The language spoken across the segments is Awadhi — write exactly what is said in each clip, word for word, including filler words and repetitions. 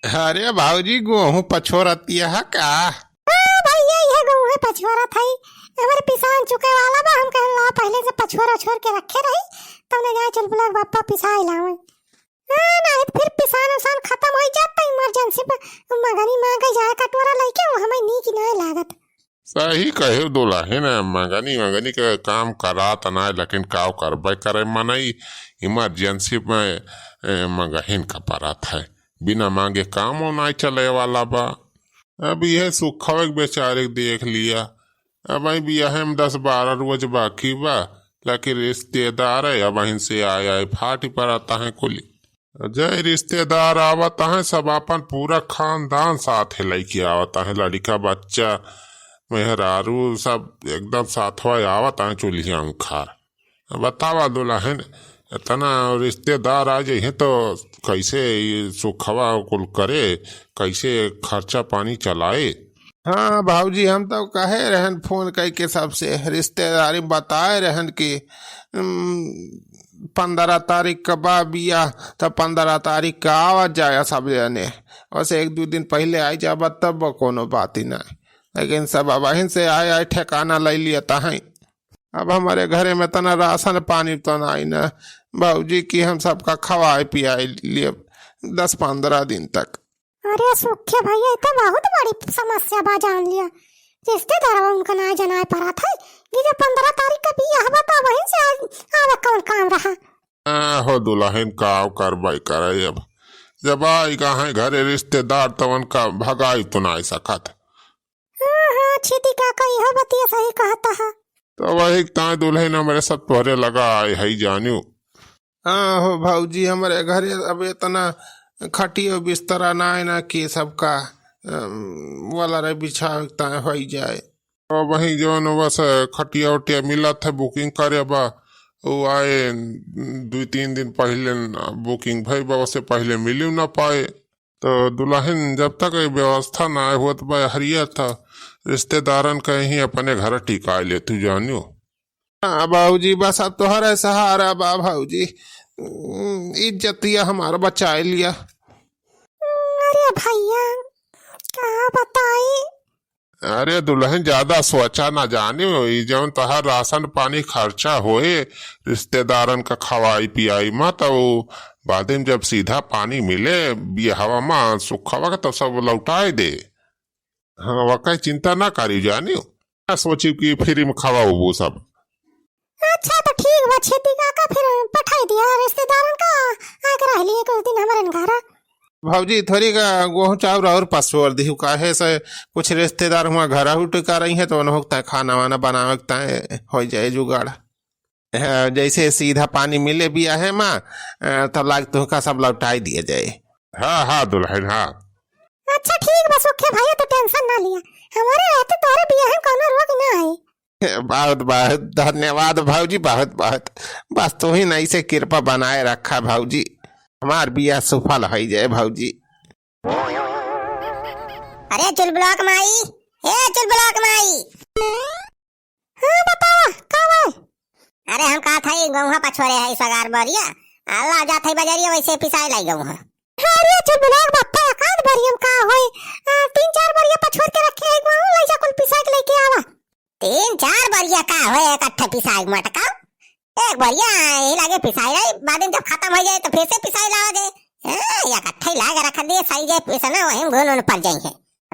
अरे भौजी, गोहूँ पछोरतिया है का? हाँ भैया, यह गोहूँ पछोरत है। हमरे पिसान चुके वाला बा, हम कहन ला पहिले से पछोर उछोर के रखे रही, तब न जाए चुलबुला के बापा पिसाए लावे। हाँ, नहीं तो फिर पिसान उसान खत्म हो जात तो emergency पे मंगनी मांगे जाए कटोरा लेके, वो हमें नीक नहीं लागत। सही कहे दुलहिन, मंगनी मंगनी के काम करात ना, लेकिन काव करबे करे मनई, emergency में, ए, मंगहिन का परत है, बिना मांगे कामो ना चले वाला बा। अब यह सुखवे के बेचारे के देख लिया, अब आई बियाहे में दस बारह रोज बाकी बा, लेकिन रिश्तेदार है, अब अहिन से आए आए फाटी परत है कुली। जय रिश्तेदार आवत हैं, सब आपन पूरा खानदान साथे लइके आवत हैं, लड़िका, बच्चा, मेहरारू, सब एकदम साथवा आवत हैं चुल्हिया उखार। बतावा दुलहिन, इतना रिश्तेदार आ जइहें तो कैसे ई सुखवा कुल करे, कैसे खर्चा पानी चलाए? हाँ भौजी, हम तो कहे रहन फोन कइके सबसे, रिश्तेदारी बताए रहन कि, उम, पन्द्रह तारीख का बा बियाह, त पन्द्रह तारीख का आवा जाया सब जने। बस एक दो दिन पहिले आई जाबा तब कोनो बात ही ना, लेकिन सब अबहिन से आए आए ठिकाना लइ लिया ताहीं। अब हमरे घरे में तना राशन पानी तो नाई ना भौजी कि हम सबका खवाए पियाए लिए दस पन्द्रह दिन तक। अरे सुखे भैया, ई तो बहुत बड़ी समस्या बा, जान लिया। रिश्तेदारवा उनका ना जनाए परत है कि जब पन्द्रह तारीख का बियाह बा, तो वहीं से आज आवे कौन काम रहा? आ, हो दुलहिन, काव करबे करे अब, जब आई कहाँ घरे रिश्तेदार, तो उनका भगाई तो ना सकत। हाँ, हाँ, छेदी काका, इहो बतिया सही कहता है। तो वही ताय दुलहिन हमरे सब तोहरे लगा आए है जानियो। हाँ हो भौजी, हमरे घरे अब इतना खटियो बिस्तरा ना है ना कि सबका, अम, वाला रे बिछावे के ताय होई जाए। तो वही जौन बस खटिया उटिया मिलत है, booking करे बा, वो आए दो तीन दिन पहिले booking भई बा, उससे पहिले मिलियो ना पाए। तो दुलहिन, जब तक ये व्यवस्था ना होत बा हरिया, त रिश्तेदारन के ही अपने घर टिकाए ले तू जानियो। हाँ बाबूजी, बस अब तोहरे सहारा बा भौजी। उम, इज्जतिया हमार बचाए लिया। अरे भैया, का बताई? अरे दुलहिन, ज्यादा सोचा ना जानियो, ई जौन तोहार राशन पानी खर्चा होए, रिश्तेदारन का खवाई पियाई मा, त उ बादे में जब सीधा पानी मिले बियाहवा मा सुखवा का, तब सब लौटाए दे। हाँ, वका चिंता ना करी जानियो, ना सोची कि free में खवाओ वो सब। अच्छा, तो ठीक बा, छेदी काका, फिर पठाई दिया रिश्तेदारन का, आके रह लिए कुछ दिन हमरन घर। भौजी, थोड़ी का गोहूँ चाउर और पसोर दिहु, काहे से कुछ रिश्तेदार हुआ घर उठ कर रही हैं, तो उन्हों तय खाना वाना बनावे के तय हो जाए जुगाड़। हाँ, जैसे सीधा पानी मिले बियाहे मा, अ, तब लाग तुहका सब लौटाई दिया जाए। हाँ, हाँ, दुलहिन, हाँ। अच्छा, ठीक बा, सुखे भैया, तो tension ना लिया, हमारे रहते तोहरे बियाहे में कौनो रोग ना आई। बहुत बहुत धन्यवाद भौजी, बहुत बहुत। बस तू ही नहीं से कृपा बनाए रखा भौजी, हमार बियाह सुफल होई जाए भौजी। अरे चुलबुलाक माई, ए चुलबुलाक माई। हाँ बतावा, का बा? अरे हम कहा था ये गौहा पछोरे है सगार बरिया, अल्लाह जात है बजरिया वैसे पिसाए लाई गौहा। अरे चुलबुलाक बापा, एकाध बरिया में का होई? आ, तीन चार बरिया पछोर के रखे है गौहा, लई जा कुल पिसा के लेके आवा। तीन चार बरिया का होए, इकट्ठे पिसाए के मटका। एक बरिया यही लागे पिसाई रही, बाद में जब खत्म हो जाए तो फिर से पिसाई लावा जाए। हाँ, इकट्ठे लाग रख दिए, सही जाए पिसना, वही में घुन उन पड़ जाए है।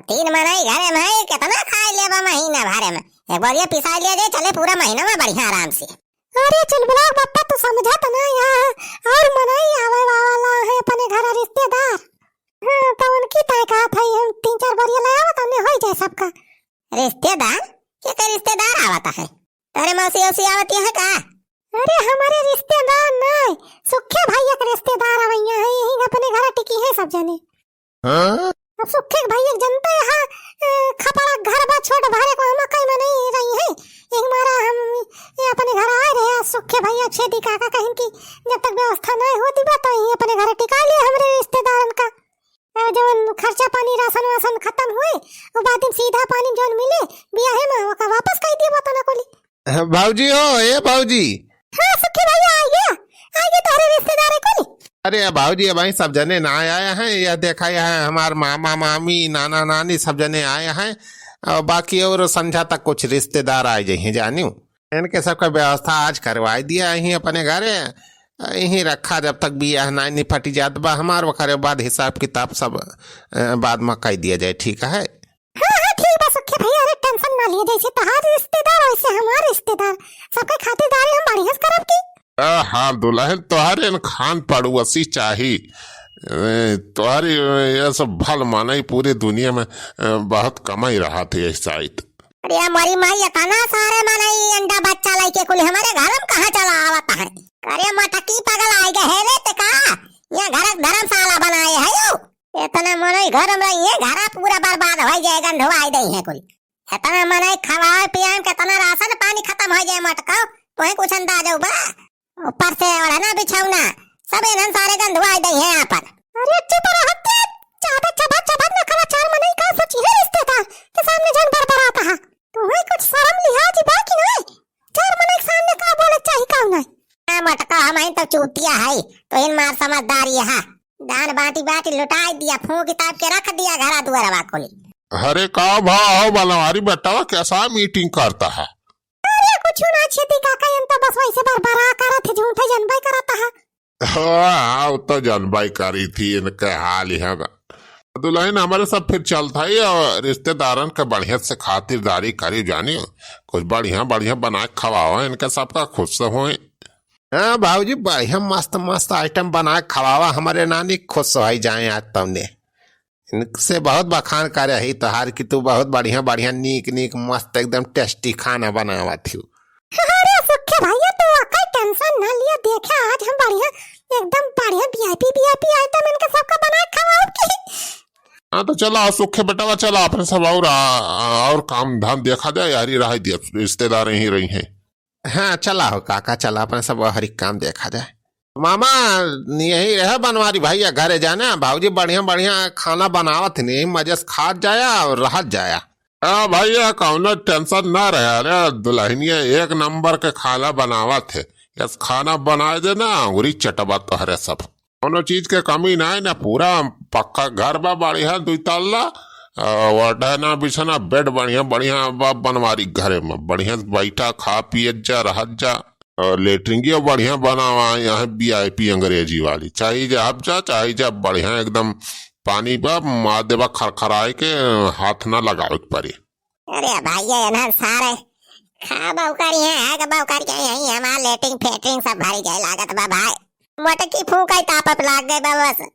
तीन मनई घरे में है, कितना खाए लेबा महीना भरे में? एक बरिया पिसाई लिया जाए, चले पूरा महीना में बढ़िया आराम से। अरे चुलबुलाक बापा, तू समझत ना यार, और मनई आवे वाला है अपने घर रिश्तेदार। हाँ, तो उनकी तय कहा था, हम तीन चार बरिया ले आवा, तो उन्हें हो जाए सबका। रिश्तेदार? के के रिश्तेदार आवता है? तोरे मौसी औसी आवती है का? अरे हमारे रिश्तेदार नहीं, सुखे भैया के रिश्तेदार आवैया है, यही अपने घर टिकी है सब जने। हाँ? अब सुखे के भैया के जनते है, ए, खपड़ा घर बा छोट भरे को हम कई में नहीं रही है। एक मारा हम ये अपने घर आए रहे, आज सुखे भैया छेदी काका कहिन कि जब तक व्यवस्था नहीं होती बा तो यही अपने घर टिका लिए हमरे रिश्तेदारन का। और जवन खर्चा पानी, राशन वासन खत्म हुए, वो बाद में सीधा पानी जौन मिले बियाहे में, ओका वापस कई दिए बा तना कोली। भौजी हो, ए भौजी। हाँ सुखी भैया, आ गया, आ गया तोहरे रिश्तेदार है कोली। अरे बाबूजी, अबहीं सब जने ना आए हैं, यह देखा, यह हमार मामा, मामी, नाना, नानी सब जने आए हैं, और बाकी और संझा तक कुछ रिश्तेदार आए जइहें जानियो। इनके सबका व्यवस्था आज करवाई दिया यहीं अपने घरे, यहीं रखा जब तक बियाह ना निपटी जात बा हमार, ओकरे बाद हिसाब किताब सब, अ, बाद में कई दिया जाए, ठीक है? हाँ, हाँ, ठीक बा सुखे भैया, अरे tension ना लिए, जैसे तोहार रिश्तेदार वैसे हमार रिश्तेदार, सबके खातिरदारी हम बढ़िया से करब की। आ, हाँ दुलहिन, तोहरे न खान पड़ोसी चाही। ए, तोहरी, ए, ये सब भल मनई पूरी दुनिया में, ए, बहुत कमई रहत है यही साइत। अरे मोरी माई, इतना सारे मनई अंडा बच्चा लइके कुल हमारे घर में कहाँ चला आवत है? अरे मटकी पगल आइ गए है रे ते का? ये घर धर्मशाला बनाए है यू। इतना मनई घर में रही है, घर पूरा बर्बाद हो जाए, गंधवाई दे है कुल। इतना मनई खवाए पियाए में कितना राशन पानी खत्म हो जाए मटको, तुम्हें कुछ अंदाजा बा? ऊपर से ओढ़ना बिछौना सब इन्हन सारे गंधवाई दे हैं आपन। अरे चुप रह हत्ते, चाबत चाबत चाबत न खावा चार मनई का सोची है रिश्तेदार के सामने जन बरबरात हा। तुम्हें कुछ शर्म लिहाज बा कि नहीं? चार मनई के सामने का बोले चाही का नहीं? आ मटका हम तो चूतिया है, तो इन मार समझदारी है। दान बाटी बाटी लुटाई दिया, फूंक ताप के रख दिया घरा दुआरवा कुली। अरे का भा हो बनवारी बेटवा, कैसा meeting करता है? अरे कुछ ना छेदी काका, हम तो बस वैसे बरबरा करत है, झूठे जनबे करत है। हाँ, हाँ, वो तो जनबे करी थी इनके हाल यहाँ का। दुलहिन हमारे सब फिर चलत है और रिश्तेदारन के बढ़िया से खातिरदारी करी जानी, कुछ बढ़िया बढ़िया बना के खवावा इनके सबका, खुश से होए। हाँ बाबूजी, बढ़िया मस्त मस्त item बना के खवावा, हमारे नानी खुश हो जाए आज तमने। इनसे बहुत बखान करे ही तोहार कि तू बहुत बढ़िया बढ़िया नीक नीक मस्त एकदम tasty खाना बनावत हो। अरे सुखे भैया, तू ओकर tension ना लिया, देखे आज हम बढ़िया एकदम बढ़िया VIP VIP item इनके सबका बना के खवाओ की। हाँ तो चला सुखे बेटवा, चला अपने सब और आ, और काम धाम देखा जाए, यारी रहा दिया, रिश्तेदार यहीं रही हैं। हाँ चला हो काका, चला अपने सब हर एक काम देखा जाए। मामा, यही रहे बनवारी भैया घरे जाना, बाबूजी बढ़िया बढ़िया खाना बनावत है, यही मजे से खात जाया और रहत जाया। हाँ भैया, कौनो tension ना रहे। अरे दुलहिनिया एक नंबर के खाना बनावत है, यस खाना बनाए दे ना, अंगुरी चटबा तोहरे सब। कौनो चीज के कमी ना है ना, पूरा पक्का घर बा बढ़िया दुई तल्ला, आ, ओढ़ना बिछना bed बढ़िया बढ़िया बा बनवारी घरे में, बढ़िया से बैठा खा पियत जा रहत जा। और लेटरिंगियो बढ़िया बनावा यहाँ VIP अंग्रेजी वाली, चाहे जा अब जा चाहे जा बढ़िया एकदम पानी बा मार देबा खरखराए के, हाथ ना लगावे के पड़ी। अरे भैया इन्हन सारे खा बौकर यहाँ है कि बौकर के यहीं हमार लेटरिंग फेटरिंग सब भरी जाए लागत बा भाई। मोटकी फूंक आई ताप लाग गए बा बस।